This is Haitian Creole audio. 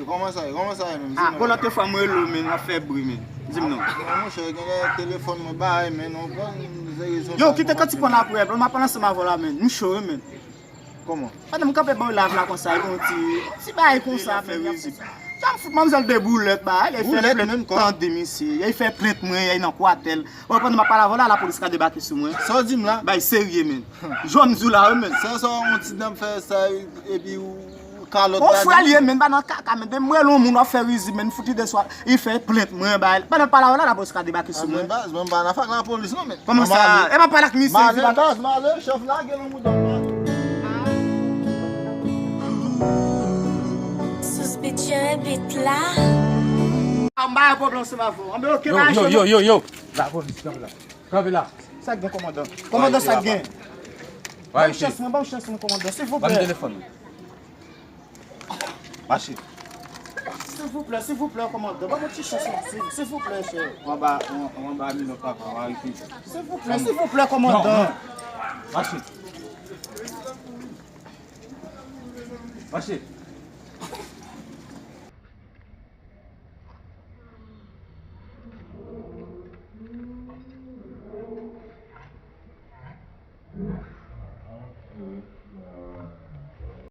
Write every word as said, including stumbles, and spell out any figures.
Kòman sa ye? Kòman sa ye menm? Ah, bon, lòt fwa mwen rele w, men, w ap fè bri, men. Di m non. Monchè, genlè telefòn mwen bay, men, non, pran seri sou. Yo, kite kantik pran apre, m ap pale ansanm avè w la, men. M cho wi, men. Kòman? Pandan m kanpe bò lav la konsa, e gon ti, ti bagay konsa, men. Jan m fout manmzèl de boulèt, ba, y fè plent, tande misye, y fè plent mwen, y nan kwatèl. Bon, pandan m ap pale avè w la, lapolis ka debake sou mwen. Sa w di m la? Bay serye, men. Jòm di w la, wi, men. Sa, sa, yon ti dam fè sa, epi ou kalòt. Bon, frè l ye, men, pa nan kaka, men. Depi m rele yon moun, w ap fè rizib, men, fout li de swa, y fè plent mwen, bay. Pandan m ap pale avè w la, lapolis ka debake sou mwen. Baz, mwen pa nan fak lapolis, non, men. Kòman sa? E pa pale ak misye, di pa. Baz, male, chèf la, gen yon mouton, male. Sous pitchè bit la. Ah, m pa gen pwoblèm, se pa fò. Anben, oke, yo, ba, yo, yo, yo, yo. Lapolis, kanpe la. Kanpe la. Sa k gen, kòmandan? Kòmandan, sa k gen? Ban m chans mwen, ban m chans mwen, kòmandan, silvouplè. Ban m telefòn mwen. Mache. Silvouplè, silvouplè, kòmandan. Ban m yon ti chans mwen, sil-, silvouplè, chè. Ou anba, ou anba minòt, papa, ou arete. Silvouplè, silvouplè, kòmandan. Non, non. Mache. Mache.